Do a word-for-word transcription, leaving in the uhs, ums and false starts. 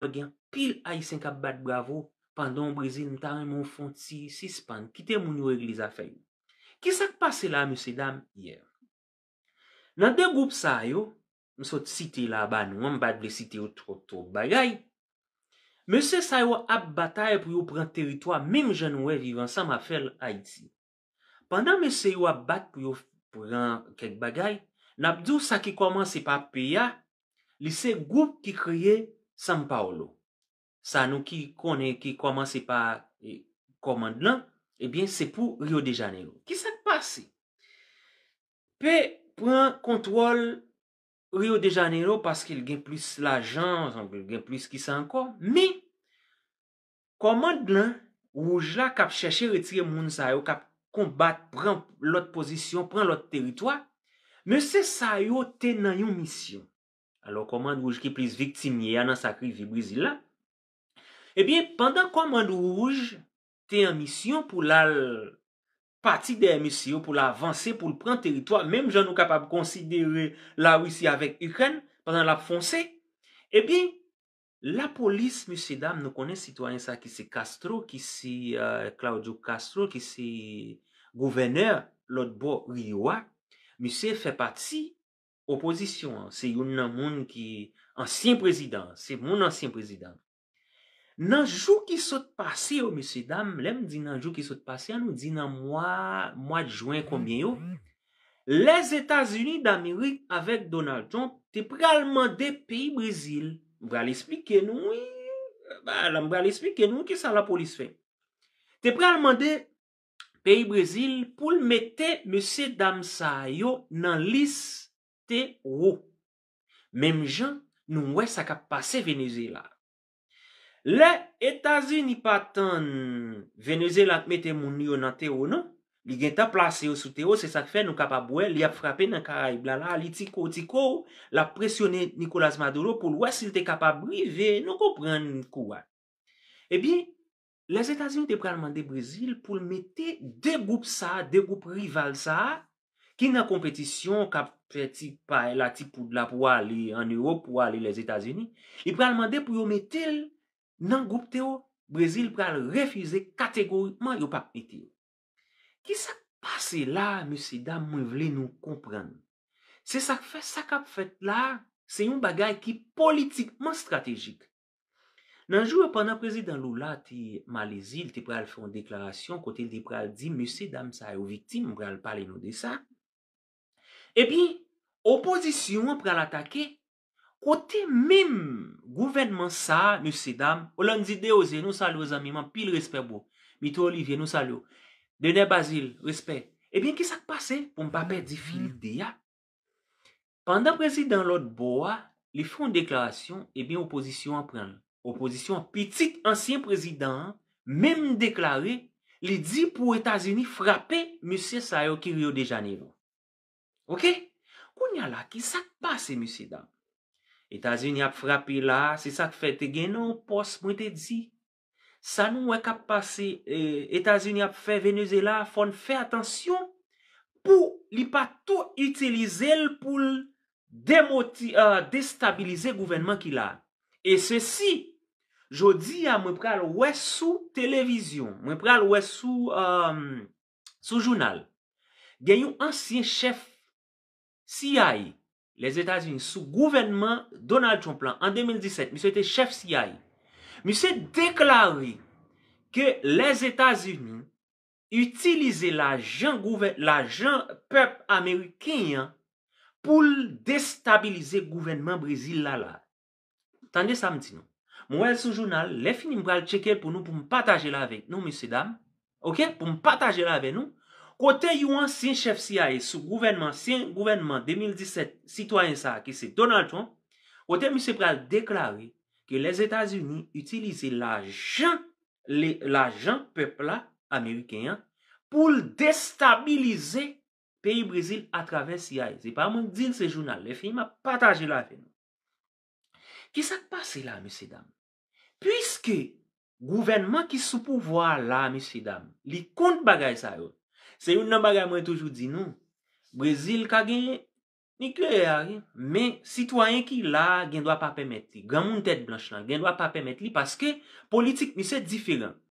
gen anpil Ayisyen k ap bat bravo, pandan w Brezil, m ta renmen w fè yon ti sispann, kite moun yo regle zafè yo. Ki sa k pase la, mesye dam, yè? Nan de gwoup sa yo, m sot site la ba nou an, m pa t vle site yo twòp twòp bagay. Mesye sa yo ap batay pou yo pran teritwa, menm jan nou wè Viv Ansanm ap fè l Ayiti. Pandan mesye yo ap bat pou yo pran kèk bagay, n ap di w sa ki kòmanse pa P a, li se gwoup ki kreye São Paulo. Sa nou ki konnen ki kòmanse pa eh, kòmand lan, ebyen se pou Rio de Janeiro. Ki sa k pase? P pran kontwòl Rio de Janeiro paske l gen plis lajan, l gen plis ki sa ankò. Men, kòmand lan, wouj la k ap chèche retire moun sa yo k ap konbat, pran lòt pozisyon, pran lòt teritwa. Mesye sa yo te nan yon misyon. Alò, kòmand wouj ki plis viktim ye a nan sa k rive Brezil la. Ebyen, pandan kòmand wouj te an misyon pou l al pati dèyè mesye yo, pou l avanse, pou l pran teritwa, menm jan nou kapab konsidere Larisi avèk Ikrèn pandan l ap fonse, ebyen, lapolis, mesye dam, nou konnen sitwayen sa ki se Castro, ki se euh, Claudio Castro, ki se gouvènè lòt bò Rio a, misye fè pati opozisyon an, se youn nan moun ki ansyen prezidan, se moun ansyen prezidan. Nan jou ki sot pase yo, mesye dam, lè m di nan jou ki sot pase, an nou di nan mwa, mwa jen konbyen yo, Lèzetazini Damerik avèk Donald Trump te pral mande peyi Brezil, m pral esplike nou, wi, ba, la m pral esplike nou kisa lapolis fè. Te pral mande peyi Brezil pou l mete mesye dam sa yo nan lis te wo. Menm jan nou wè sa k ap pase Venezuela. Lè Etazini pa tann Venezuela k mete moun yo nan te wo non, li gentan plase yo sou te wo, se sa k fè nou kapab wè li ap frape nan Karayib la la, li ti ko ti ko, l ap presyone Nicolas Maduro pou l wè si l te kapab rive, nou konprann kou a. Ebyen, Lèzetazini te pral mande Brezil pou l mete de gwoup sa a, de gwoup rival sa a, ki nan konpetisyon, k ap fè ti pay la, ti poud la pou ale ann Ewòp, pou ale Lèzetazini, li pral mande pou yo mete l nan gwoup te wo. Brezil pral refize kategorikman, yo p ap mete yo. Ki sa k pase la a, mesye dam, mwen vle nou konprann. Se sa k fè sa k ap fèt la a, se yon bagay ki politikman estratejik. Nan jou yo, pandan prezidan Lula te Malezi, li te pral fè yon deklarasyon kote li te pral di mesye dam sa yo viktim, m pral pale nou de sa. Epi, opozisyon an pral atake kote menm gouvènman sa a, mesye dam, Orlandi Deoze, nou salye w zanmi m, anpil respè bro. Mito Olivier, nou salye w. Dener Bazile, respè. Ebyen, ki sa k pase? Pou m pa pèdi fil ide a. Pandan prezidan lòt bò a, li fè yon deklarasyon, ebyen opozisyon an pran l. Opozisyon an pitit ansyen prezidan an menm deklare, li di pou Etazini frape mesye sa yo ki Rio de Janeiro. Oke? Kounye a la, ki sa k pase, mesye dam? Etazini ap frape la, se sa k fè te gen nan yon pòs mwen te di, sa nou wè k ap pase, eh, Etazini ap fè Venezuela, fò n fè atansyon pou li pa tou itilize l pou l demoti, eh, destabilize gouvènman ki la. E sesi, jodi a mwen pral wè sou televizyon, mwen pral wè sou, eh, sou jounal, gen yon ansyen chèf C I A, Lèzetazini, sou gouvènman Donald Trump lan, an de mil disèt, misye te chèf C I A. Misye deklare ke Lèzetazini itilize lajan gouvè-, lajan pèp ameriken an pou l destabilize gouvènman Brezil la la. Tande sa m di nou. Mwen wè l sou jounal, lè fini m pral tcheke l pou nou, pou m pataje l avèk nou, mesye dam. Oke? Pou m pataje l avèk nou. Kote yon ansyen chèf C I A sou gouvènman, ansyen gouvènman de mil disèt, sitwayen sa a ki se Donald Trump, kote misye pral deklare ke Lèzetazini itilize lajan, le-, lajan pèp la, ameriken an, pou l destabilize peyi Brezil atravè C I A. Se pa mwen k di l, se jounal. Lè fini, m ap pataje l avè nou. Ki sa k pase la, mesye dam? Piske gouvènman ki sou pouvwa a la, mesye dam, li kont bagay sa yo. Se youn nan bagay mwen toujou di nou. Brezil ka genyen Ni kreye a, wi. Men sitwayen ki la a gen dwa pa pèmèt li. Granmoun tèt blanch lan gen dwa pa pèmèt li paske politik misye diferan.